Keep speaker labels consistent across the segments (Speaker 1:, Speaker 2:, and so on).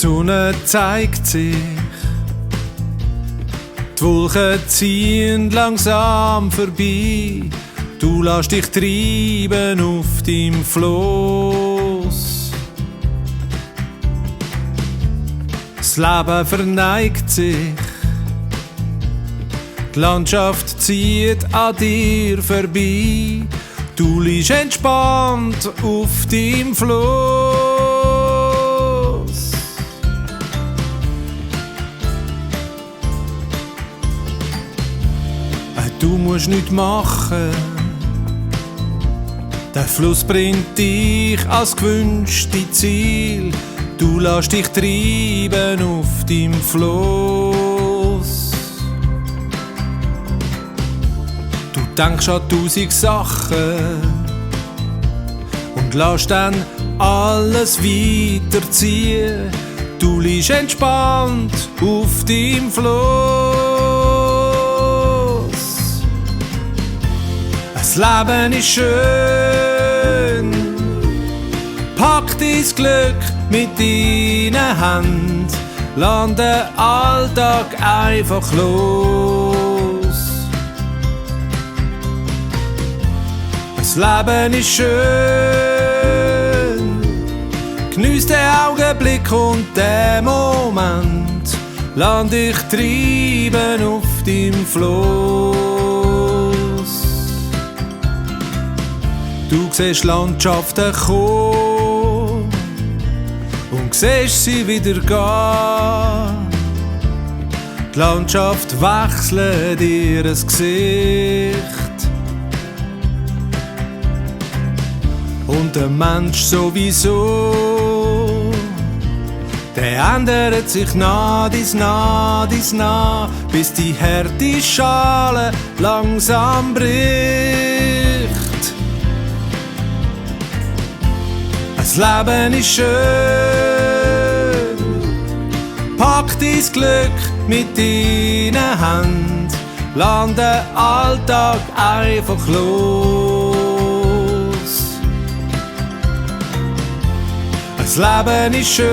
Speaker 1: Sonne zeigt sich, die Wolken ziehen langsam vorbei. Du lässt dich treiben auf deinem Floss. Das Leben verneigt sich, die Landschaft zieht an dir vorbei. Du liegst entspannt auf deinem Floss. Du musst nichts machen, der Fluss bringt dich ans gewünschte Ziel. Du lässt dich treiben auf deinem Floss. Du denkst an 1000 Sachen und lässt dann alles weiterziehen. Du liegst entspannt auf deinem Floss. Das Leben ist schön, pack dein Glück mit deinen Händen, lass den Alltag einfach los. Das Leben ist schön, geniess den Augenblick und den Moment, lass dich treiben auf deinem Floss. Du siehst Landschaften kommen und siehst sie wieder gehen. Die Landschaft wechselt ihr Gesicht. Und der Mensch sowieso, der ändert sich nah, bis die harte Schale langsam bricht. Das Leben ist schön, pack dein Glück mit deinen Händen, lass den Alltag einfach los. Das Leben ist schön,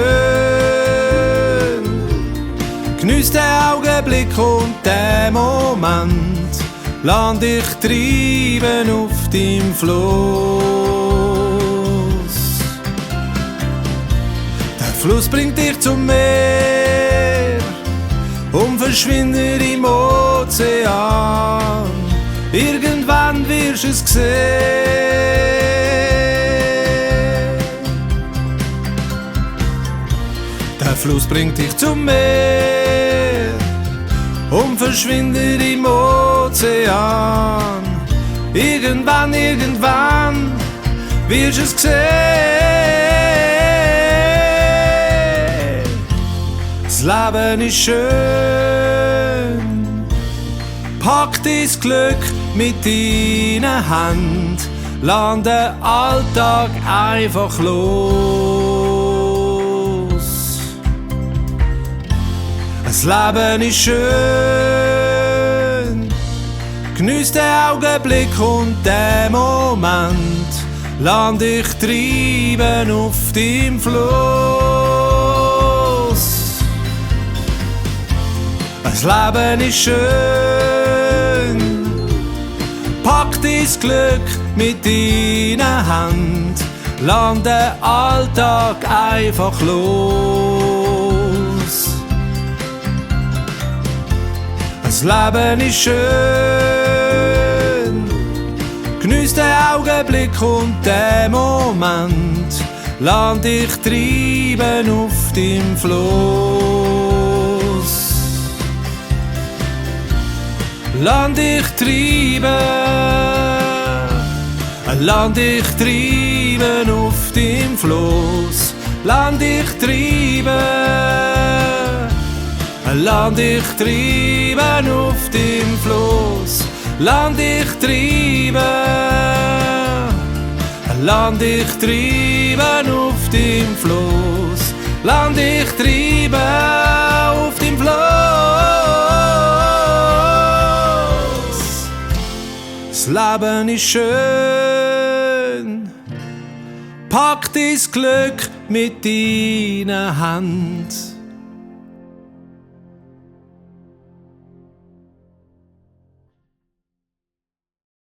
Speaker 1: geniess den Augenblick und den Moment, lass dich treiben auf deinem Floss. Der Fluss bringt dich zum Meer und verschwindet im Ozean. Irgendwann wirst du es sehen. Der Fluss bringt dich zum Meer und verschwindet im Ozean. Irgendwann wirst du es sehen. Das Leben ist schön, pack dein Glück mit deinen Händen, lass den Alltag einfach los. Das Leben ist schön, geniess den Augenblick und den Moment, lass dich treiben auf deinem Floss. Das Leben ist schön, pack dein Glück mit deinen Händen, lass den Alltag einfach los. Das Leben ist schön, geniess den Augenblick und den Moment, lass dich treiben auf deinem Floss. Lass dich treiben auf deinem Floss. Lass dich treiben auf deinem Floss. Lass dich treiben auf deinem Floss. Lass dich treiben auf deinem Floss. Das Leben ist schön, pack dein Glück mit deiner Hand.